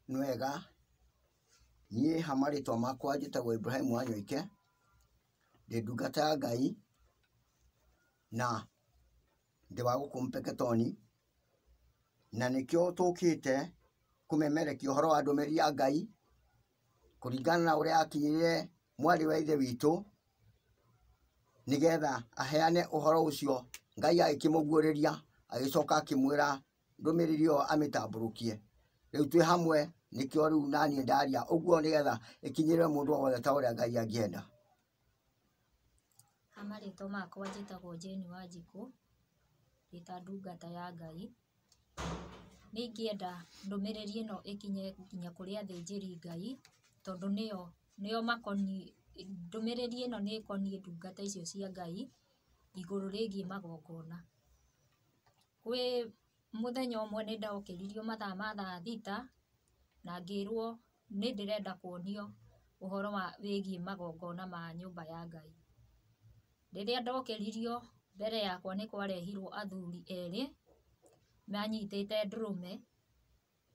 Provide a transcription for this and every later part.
Nĩ wega, niĩ ha marĩtwa makwa njĩtagwo Ibrahim Wanyoike, ndĩ ndungata ya Ngai na ndĩ wa gũkũ Mpeketoni, na nĩkĩo tũkĩte kũmemerekia ũhoro wa ndũmĩrĩri ya Ngai kũringana na ũrĩa yakinyĩire mwarĩ wa ithe witũ, nĩgetha aheane ũhoro ũcio Ngai agĩkĩmũguũrĩria, agĩcoka akĩmwĩra ndũmĩrĩri ĩyo amĩtambũrũkie. Rĩu twĩ hamwe nĩkĩo rĩu naniĩ ndaria ũguo nĩgetha ĩkinyĩre mũndũ o wothe ta ũrĩa Ngai angĩenda. Ha marĩtwa makwa njĩtagwo Jane Wanjikũ, ndĩ ta ndungata ya Ngai. Nĩ ingĩenda ndũmĩrĩri ĩno ĩkinye nginya kũrĩ athĩnjĩri Ngai, tondũ nĩo nĩo makoniĩ, ndũmĩrĩri ĩno nĩ ĩkoniĩ ndungata icio cia Ngai, igũrũ rĩgiĩ magongona. Kwĩ mũthenya ũmwe nĩ ndokĩririo mathaa ma thaa thita, na ngĩrwo nĩ ndĩrenda kuonio ũhoro wa wĩgiĩ magongona ma nyũmba ya Ngai. Rĩrĩa ndokĩririo mbere yakwa nĩ kwarehirwo athuri erĩ, manyitĩte ndũrũme,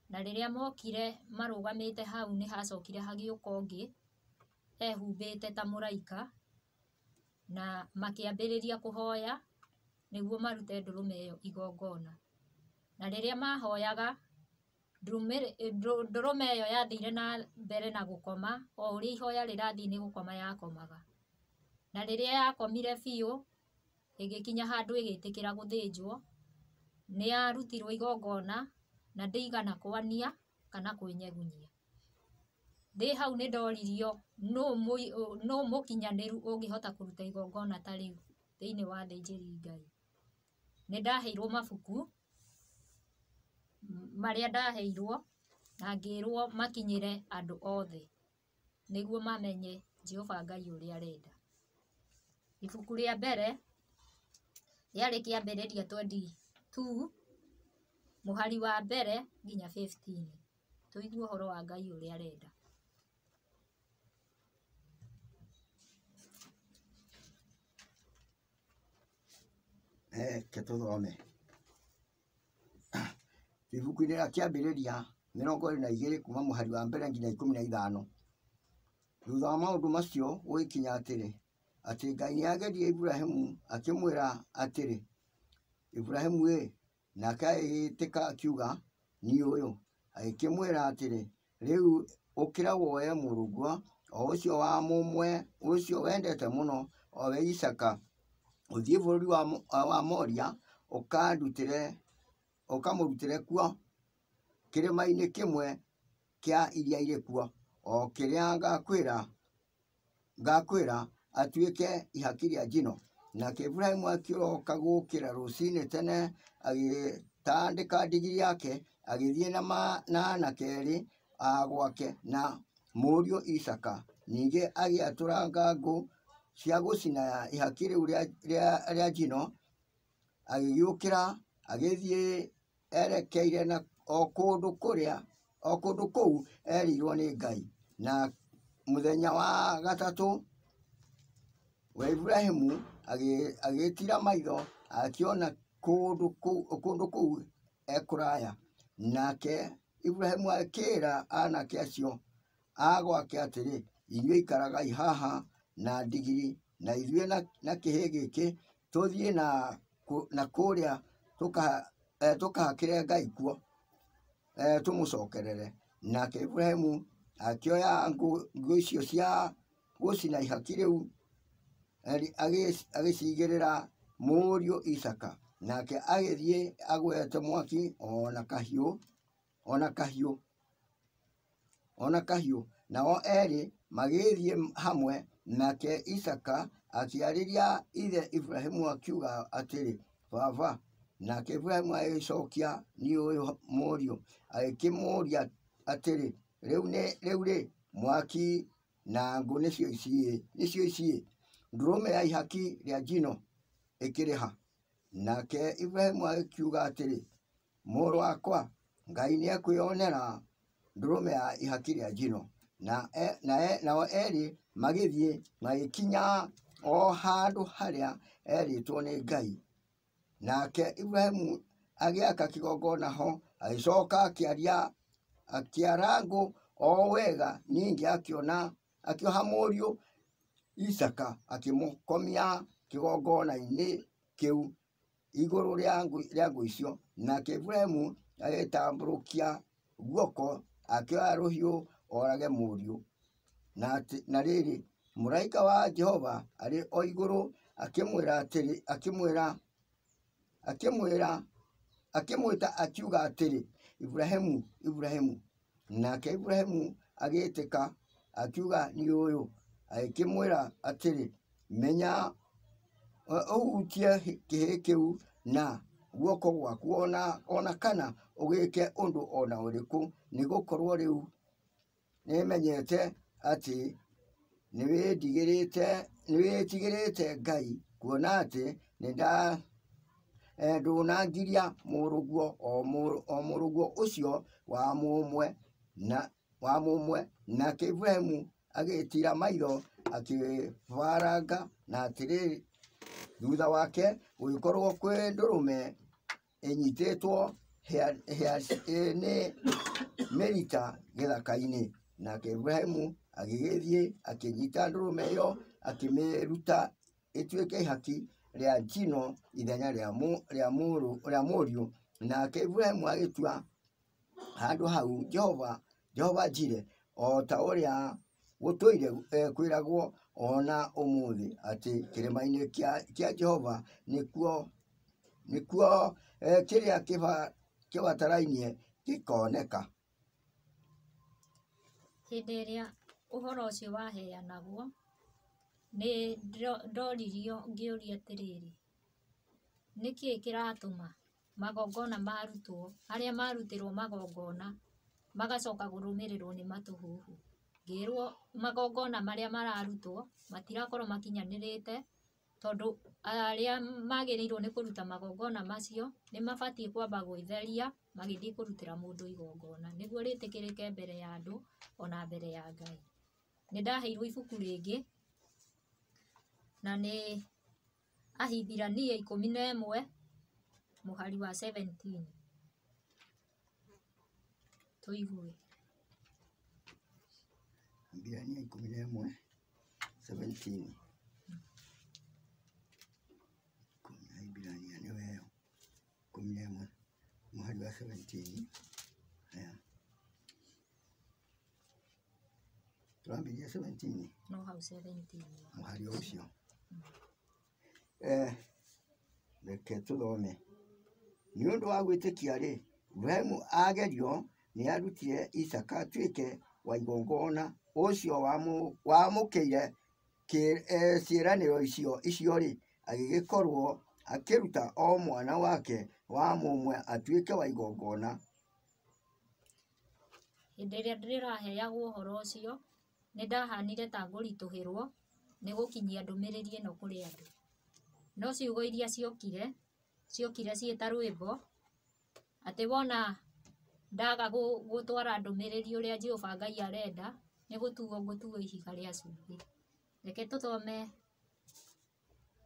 na rĩrĩa mokire marũgamĩte hau nĩ hacokire hagĩũka ũngĩ, ehumbĩte ta mũraika, na makĩambĩrĩria kũhoya, nĩguo marute ndũrũme ĩyo igongona. Na rĩrĩa mahoyaga, ndũrũme ĩyo yathire na mbere na gũkoma, o ũrĩa ihoya rĩrathiĩ nĩ gũkoma yakomaga. Na rĩrĩa yakomire biũ, ĩgĩkinya handũ ĩgĩtĩkĩra gũthĩnjwo, nĩ yarutirwo igongona, na ndĩigana kwania kana kwĩnyegunyia. Ndĩ hau nĩ ndoririo nũ mũkinyanĩru ũngĩhota kũruta igongona ta rĩu thĩinĩ wa athĩnjĩri Ngai. Nĩ ndaheirwo mabuku marĩa ndaheirwo na ngĩrwo makinyĩre andũ othe nĩguo mamenye Jehova Ngai ũrĩa arenda. Ibuku rĩa mbere rĩarĩ Kĩambĩrĩria 22 mũhari wa mbere nginya 15. Tũigue ũhoro wa Ngai ũrĩa arenda. Reke tũthome. Ibuku-inĩ rĩa Kĩambĩrĩria 22 kuma mũhari wa mbere nginya 15. Thutha wa maũndũ macio gũgĩkinya atĩrĩ, atĩ Ngai nĩageririe Iburahĩmu akĩmwĩra atĩrĩ, Iburahĩmu ĩ, nake agĩĩtĩka akiuga, niĩ ũyũ. Agĩkĩmwĩra atĩrĩ, rĩu ũkĩra woe mũrũguo, o ũcio wa mũmwe, ũcio wendete mũno, o we Isaaka, ũthiĩ bũrũri wa Moria, ũkamũrutĩre kuo kĩrĩma-inĩ kĩmwe kĩa iria irĩ kuo, o kĩrĩa ngakwĩra atuĩke ihaki rĩa njino. Nake Iburahĩmu akĩroka gũkĩra rũcinĩ tene, agĩtandĩka ndigiri yake, agĩthiĩ na anake erĩ a gwake na mũriũ Isaaka. Ningĩ agĩatũranga ngũ cia gũcina ihaki rĩu rĩa njino, agĩgĩũkĩra agĩthiĩ erekeire na o kũndũ kũu erĩirwo nĩ Ngai. Na mũthenya wa gatatũ wa Iburahĩmu agĩtiira maitho akĩona kũndũ kũu ekũraya. Nake Iburahĩmu akĩĩra anake acio a gwake atĩrĩ, inyuĩ ikaragai haha na ndigiri, na ithuĩ na kĩhĩĩ gĩkĩ tũthiĩ na kũrĩa tũkahakĩre Ngai kuo, tũmũcokerere. Nake Iburahĩmu akĩoya ngũ icio cia gũcina ihaki rĩu, agĩcigĩrĩra mũriũ Isaaka. Nake agĩthiĩ agwete mwaki o na kahiũ, nao erĩ magĩthiĩ hamwe. Nake Isaaka akĩarĩria ithe Iburahĩmu akiuga atĩrĩ, Baba. Nake Iburahĩmu agĩcookia, niĩ ũyũ mũriũ. Agĩkĩmũũria atĩrĩ, rĩu-rĩ, mwaki na ngũ nĩcio ici-ĩ, ndũrũme ya ihaki rĩa njino ĩkĩrĩ ha? Nake Iburahĩmu akiuga atĩrĩ, mũrũ wakwa, Ngai nĩekwĩonera ndũrũme ya ihaki rĩa njino. Nao erĩ magĩthiĩ magĩkinya o handũ harĩa erĩtwo nĩ Ngai. Nake Iburahĩmu agĩaka kĩgongona ho, agĩcoka Akĩara ngũ o wega, ningĩ akĩoha mũriũ Isaaka akĩmũkomia kĩgongona-inĩ kĩu igũrũ rĩa ngũ icio. Nake Iburahĩmu agĩtambũrũkia guoko akĩoya rũhiũ orage mũriũ. Na rĩrĩ, mũraika wa Jehova arĩ o igũrũ akĩmwĩra akĩmwĩta akiuga atĩrĩ, Iburahĩmu, Iburahĩmu. Nake Iburahĩmu agĩĩtĩka akiuga, niĩ ũyũ. Agĩkĩmwĩra atĩrĩ, menya ũhutie kĩhĩĩ kĩu na guoko gwaku ona kana ũgĩke ũndũ o na ũrĩkũ, nĩgũkorwo rĩu nĩmenyete atĩ nĩwĩtigĩrĩte Ngai, kuona atĩ ndũnangiria mũrũguo o mũrũguo ũcio wa mũmwe. Nake Iburahĩmu agĩtiira maitho akĩbaranga, na atĩrĩ, thutha wake gũgĩkorwo kwĩ ndũrũme ĩnyitĩtwo hĩa nĩ mĩrita gĩthaka-inĩ. Nake Iburahĩmu agĩgĩthiĩ akĩnyita ndũrũme ĩyo akĩmĩruta ĩtuĩke ihaki rĩa njino ithenya rĩa mũriũ. Nake Iburahĩmu agĩtua handũ hau Jehova Jire, o ta ũrĩa gũtũire kwĩragwo o na ũmũthĩ, atĩ kĩrĩma-inĩ kĩa Jehova nĩkuo kĩrĩa kĩbatarainie gĩkoneka. Hĩndĩ ĩrĩa ũhoro ũcio waheanagwo, nĩ ndoririo ngĩũria atĩrĩrĩ, nĩkĩĩ kĩratũma magongona marutwo, arĩa marutĩrwo magongona magacoka kũrũmĩrĩrwo nĩ matũhũhũ? Ngĩrwo magongona marĩa mararutwo matirakorwo makinyanĩrĩte, tondũ arĩa magĩrĩirwo nĩ kũruta magongona macio nĩ mabatiĩ kwamba gwĩtheria magĩthiĩ kũrutĩra mũndũ igongona nĩguo rĩtĩkĩrĩke mbere ya andũ ona mbere ya Ngai. Nĩ ndaheirwo ibuku rĩngĩ, na nĩ Ahibirania 11 mũhari wa 17. Tũigue. Ahibirania 11:17. Ahibirania nĩ weyo 11 mũhari wa 17. Haya, tũrambĩrĩria 17. No hau 17 mũhari ũcio. Reke tũthome. Nĩ ũndũ wa gwĩtĩkia rĩ, Iburahĩmu agerio nĩarutire Isaaka atuĩke wa igongona, ũcio wamũkĩire ciĩranĩro icio rĩ, agĩgĩkorwo akĩruta o mwana wake wa mũmwe atuĩke wa igongona. Hĩndĩ ĩrĩa ndĩraheagwo ũhoro ũcio, nĩ ndahanire ta ngũritũhĩrwo nĩ gũkinyia ndũmĩrĩri ĩno kũrĩ andũ. No ciugo iria ciokire ciĩ ta rwĩmbo, atĩ wona ndaga gũtwara ndũmĩrĩri ũrĩa Jehova Ngai arenda, nĩ gũtuo ngũtuo ihiga rĩa cumbĩ. Reke tũthome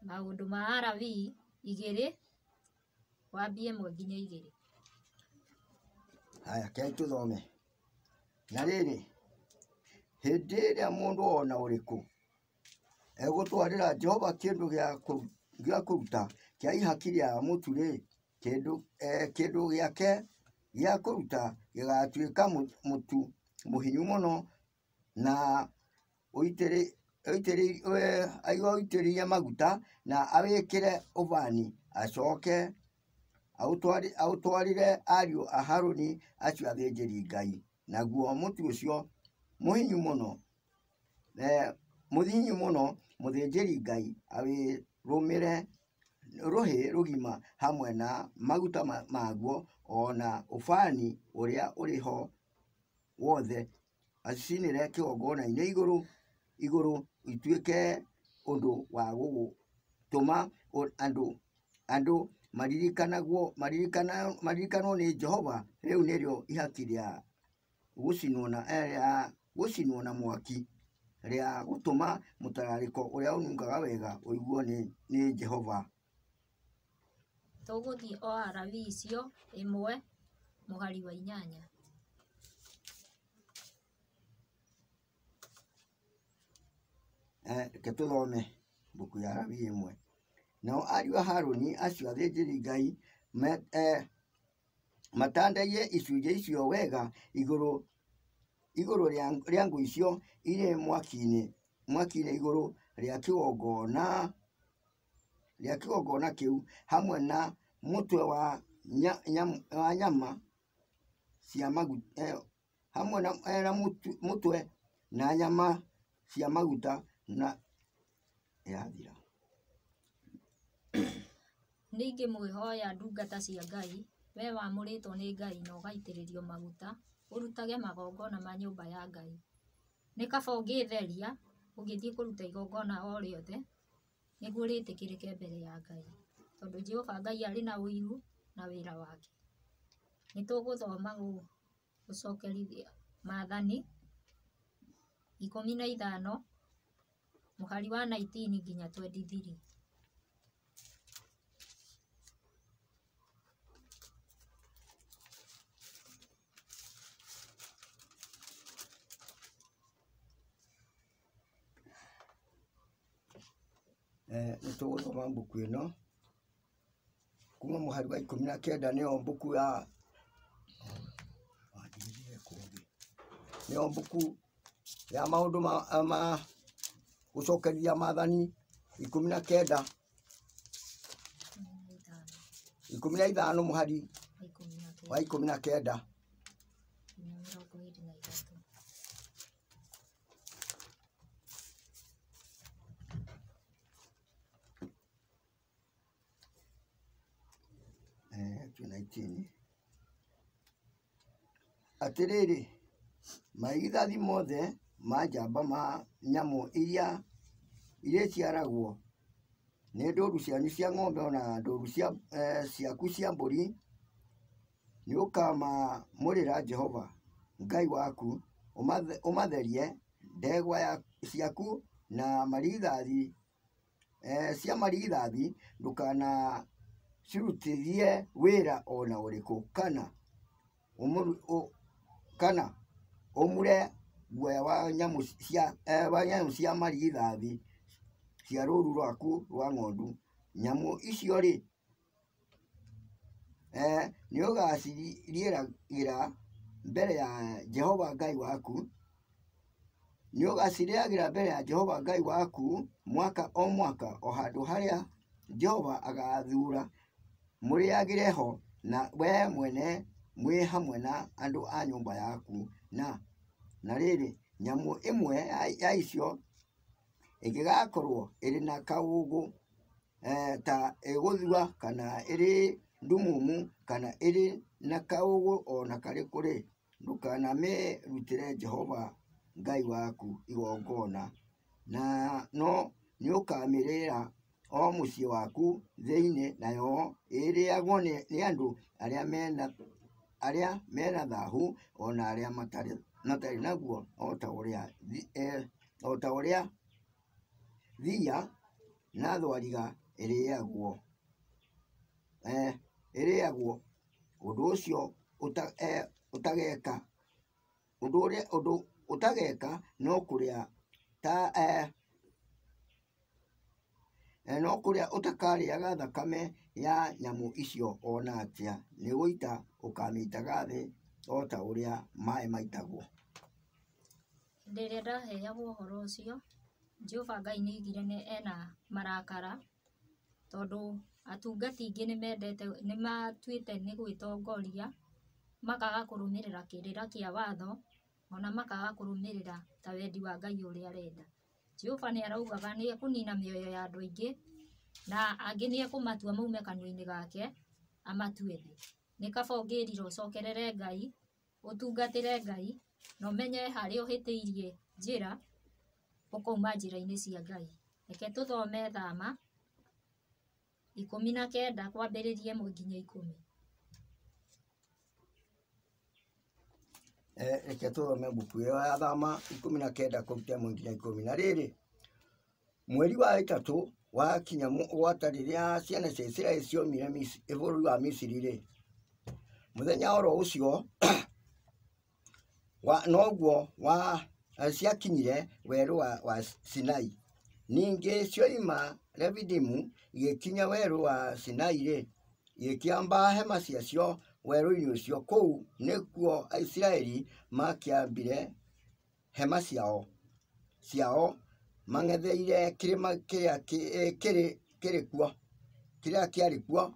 maũndũ ma Alawii 2 wambie 1 nginya 2. Haya, kei tũthome. Na rĩrĩ, hĩndĩ ĩrĩa mũndũ ona ũrĩkũ egũtwarĩra Jehova kĩndũ gĩa kũruta kĩa ihaki rĩa mũtu rĩ, kĩndũ gĩake gĩa kũruta gĩgatuĩka mũtu mũhinyu mũno, na ũitĩrĩrie maguta na awĩkĩre ũbani, acoke aũtwarĩre ariũ a Harũni acio athĩnjĩri Ngai. Naguo mũtu ũcio mũhinyu mũno mũthĩnjĩri Ngai awĩrũmĩre rũhĩ rũgima hamwe na maguta maguo o na ũbani ũrĩa ũrĩ ho wothe, acinĩre kĩgongona-inĩ igũrũ ituĩke ũndũ wa gũtũma andũ maririkanwo nĩ Jehova. Rĩu nĩrĩo ihaki rĩa gũcinwo na mwaki, rĩa gũtũma mũtararĩko ũrĩa ũnungaga wega ũiguo nĩ Jehova. Tũgũthiĩ o Alawii icio 1 mũhari wa 8. Reke tũthome mbuku ya Lawi 1. Nao ariũ a Harũni acio athĩnjĩri Ngai matandaiye icunjĩ icio wega igũrũ rĩa ngũ icio irĩ mwaki-inĩ igũrũ rĩa kĩgongona kĩu, hamwe na mũtwe wa nyama cia maguta, hamwe na mũtwe na nyama cia maguta na yathira. Nĩ ingĩmwĩhoya ndungata cia Ngai, we wamũrĩtwo nĩ Ngai na ũgaitĩrĩrio maguta, ũrutage magongona ma nyũmba ya Ngai. Nĩ kaba ũngĩtheria ũgĩthiĩ kũruta igongona o rĩothe nĩguo rĩtĩkĩrĩke mbere ya Ngai, tondũ Jehova Ngai arĩ na ũiru na wĩra wake. Nĩ tũgũthoma gũcokerithia Maathani 15 mũhari wa 19 nginya 23. Nĩ tũgũthoma mbuku ĩno kuma mũhari wa 19, nĩyo mbuku ya nĩyo mbuku ya maũndũ ma gũcokeria Maathani 19 15 mũhari wa 19. Atĩrĩrĩ, marigithathi mothe ma njamba ma nyamũ iria irĩciaragwo nĩ ndũũru cianyu cia ng'ombe ona ndũũru ciaku cia mbũri, nĩũkamamũrĩra Jehova Ngai waku, ũmatherie ndegwa ciaku na marigithathi cia marigithathi, ndũkanacirutithie wĩra ona ũrĩkũ, kana ũmure guoya wa nyamũ cia marigithathi cia rũũru rwaku rwa ng'ondu. Nyamũ icio rĩ, nĩũgacirĩagĩra mbere ya Jehova Ngai waku, nĩũgacirĩagĩra mbere ya Jehova Ngai waku mwaka o mwaka, o handũ harĩa Jehova agaathuura mũrĩagĩre ho, na we mwene mwĩ hamwe na andũ a nyũmba yaku. Na rĩrĩ, nyamũ ĩmwe ya icio ĩngĩgakorwo ĩrĩ na kaũũgũ, ta ĩgũthua kana ĩrĩ ndumumu kana ĩrĩ na kaũũgũ o na karĩkũ-rĩ, ndũkanamĩrutĩre Jehova Ngai waku igongona, na no nĩũkamĩrĩĩra o mũciĩ waku thĩinĩ, nayo ĩrĩagwo nĩ andũ arĩa mena thaahu ona arĩa matarĩ naguo, o ta ũrĩa thiya na thwariga ĩrĩagwo. Ũndũ ũcio ũtageka, ũndũ ũtageka no kũrĩa ũtakarĩaga thakame ya nyamũ icio ona atĩa, nĩ gũita ũkamĩitaga thĩ o ta ũrĩa maaĩ maitagwo. Hĩndĩ ĩrĩa ndaheagwo ũhoro ũcio, Jehova Ngai nĩ aigire ena marakara, tondũ atungati aingĩ nĩmendete nĩmatuĩte nĩ gwĩtongoria, makaga kũrũmĩrĩra kĩrĩra kĩa watho, ona makaga kũrũmĩrĩra ta wendi wa Ngai ũrĩa arenda. Jehova nĩ araugaga nĩ ekũnina mĩoyo ya andũ aingĩ, na angĩ nĩ ekũmatua maume kanua-inĩ gake amatue thĩ. Nĩ kaba ũngĩrira ũcokerere Ngai, ũtungatĩre Ngai, na ũmenye harĩa ũhĩtĩirie njĩra, ũkauma njĩra-inĩ cia Ngai. Reke tũthome Thama 19 kwambĩrĩria 1 nginya 10. Reke tũthome mbuku ĩyo ya Thama 19 kũruta 1 nginya 10. Na rĩrĩ, mweri wa 3 wakinya gwata rĩrĩa ciana cia Isiraeli ciomire bũrũri wa Misiri rĩ, mũthenya oro ũcio noguo ciakinyire werũ wa Sinai. Ningĩ cioima Refidimu igĩkinya werũ wa Sinai-rĩ, igĩkĩamba hema ciacio werũ-inĩ ũcio. Kũu nĩkuo Aisiraeli maakĩambire hema ciao mang'etheire kĩrĩma kĩrĩa kĩarĩ kuo.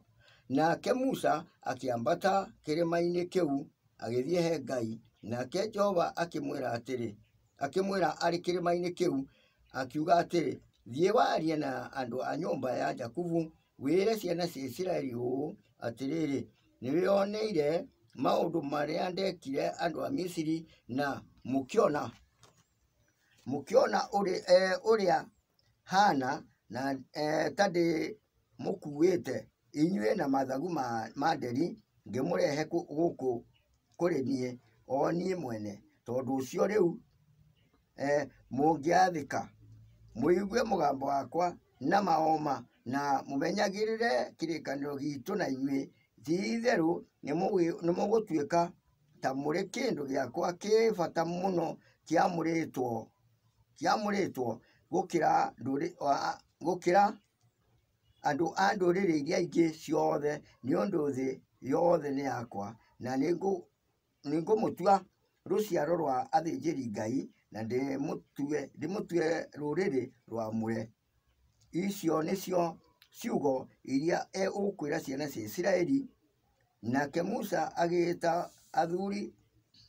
Nake Musa akĩambata kĩrĩma-inĩ kĩu agĩthiĩ he Ngai. Nake Jehova akĩmwĩra arĩ kĩrĩma-inĩ kĩu, akiuga atĩrĩ, thiĩ warie na andũ a nyũmba ya Jakubu, wĩre ciana cia Isiraeli ũũ atĩrĩrĩ, nĩwĩoneire maũndũ marĩa ndekire andũ a Misiri, na mũkĩona ũrĩa haana na ta ndĩmũkuĩte inyuĩ na mathagu ma nderi, ngĩmũrehe gũkũ kũrĩ niĩ, o niĩ mwene. Tondũ ũcio rĩu mũngĩathĩka mũigue mũgambo wakwa na maoma, na mũmenyagĩrĩre kĩrĩkanĩro giitũ na inyuĩ, ti-itherũ nĩmũgũtuĩka ta mũrĩ kĩndũ gĩakwa kĩ bata mũno kĩamũrĩtwo gũkĩra andũ a ndũrĩrĩ iria ingĩ ciothe, nĩ ũndũ thĩ yothe nĩ yakwa. Na nĩngũmũtua rũciaro rwa athĩnjĩri Ngai, na ndĩmũtue rũrĩrĩ rwamũre. Icio nĩcio ciugo iria ũkwĩra ciana cia Isiraeli. Nake Musa agĩĩta athuri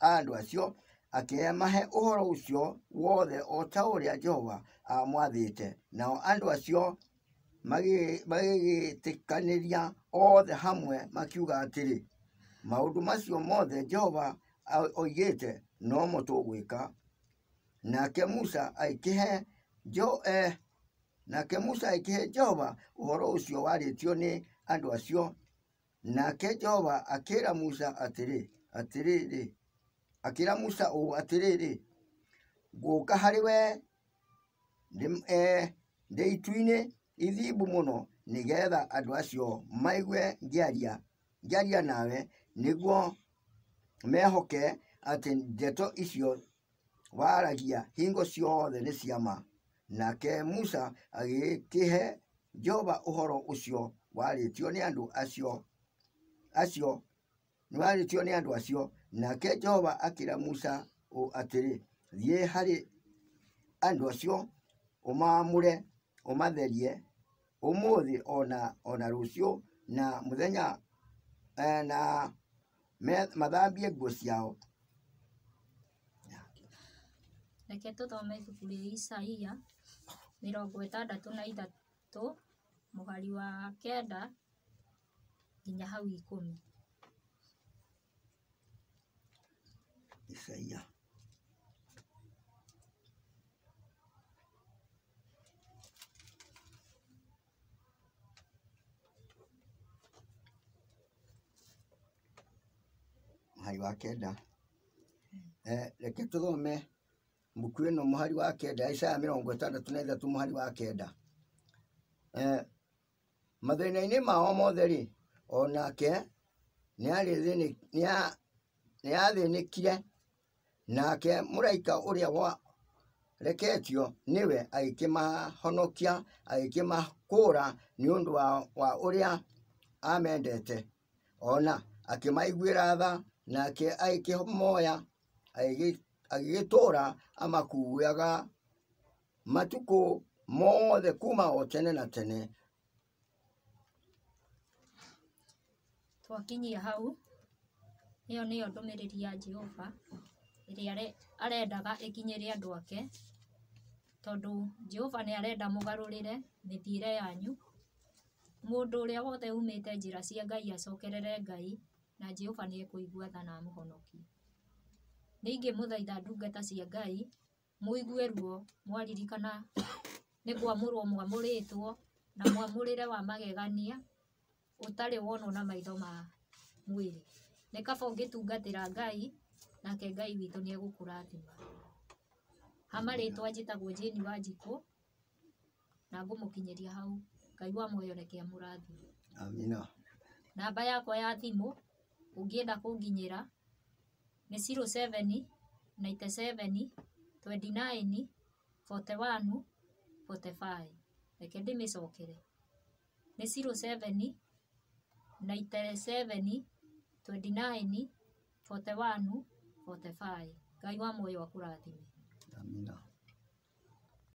a andũ acio, akĩmahe ũhoro ũcio wothe o ta ũrĩa Jehova aamwathĩte. Nao andũ acio magĩgĩtĩkanĩria othe hamwe makiuga atĩrĩ, maũndũ macio mothe Jehova oigĩte nomo tũgwĩka. Nake Musa agĩkĩhe Jehova ũhoro ũcio warĩtio nĩ andũ acio. Nake Jehova akĩra Musa ũũ atĩrĩrĩ, ngũũka harĩ we ndĩ itu-inĩ ithimbu mũno, nĩgeetha andũ acio maigue ngĩaria nawe, nĩguo mehoke atĩ ndeto icio waragia hingo ciothe nĩ cia ma. Nake Musa agĩkĩhe Jehova ũhoro ũcio warĩtio nĩ andũ acio. Nake Jehova akĩra Musa ũũ atĩrĩ, thiĩ harĩ andũ acio, ũmaamũre, ũmatherie ũmũthĩ o na rũciũ, na mũthenya na mathambie nguo ciao. Reke tũthome ibuku rĩa Isaia 63 mũhari wa 9 nginya hau 10. Isaia mũhari wa 9. Reke tũthome mbuku ĩno mũhari wa 9, Isaia 63 mũhari wa 9. Mathĩna-inĩ mao mothe-rĩ, o nake nĩathĩnĩkire, nake mũraika ũrĩa wareketio nĩwe agĩkĩmahonokia, agĩkĩmakũũra nĩ ũndũ wa ũrĩa aamendete. O na akĩmaiguĩra tha, nake agĩkĩmoya, agĩgĩtũũra amakuuaga matukũ mothe kuma o tene na tene. Twakinyia hau, ĩyo nĩyo ndũmĩrĩri ya Jehova ĩrĩa arendaga ĩkinyĩre andũ ake, tondũ Jehova nĩ arenda mũgarũrĩre mĩthiĩre yanyu. Mũndũ ũrĩa wothe umĩte njĩra cia Ngai acokerere Ngai, na Jehova nĩ ekũigua tha na amũhonokie. Nĩ ingĩmũthaitha ndungata cia Ngai, mũigue ruo mwaririkana nĩ kwamũrwo mwamũrĩtwo na mwamũrĩre wa magegania ũtarĩ wonwo na maitho ma mwĩrĩ. Nĩ kaba ũngĩtungatĩra Ngai, nake Ngai witũ nĩ egũkũrathima. Ha marĩtwa njĩtagwo Jane Wanjikũ, na ngũmũkinyĩria hau. Ngai wa muoyo reke amũrathime. Amina. Namba yakwa ya thimũ ũngĩenda kũnginyĩra nĩ 07 97 29 41 45. Reke ndĩmĩcokere, nĩ 07 97 29 41 45. Ngai wa muoyo akũrathime. Amina.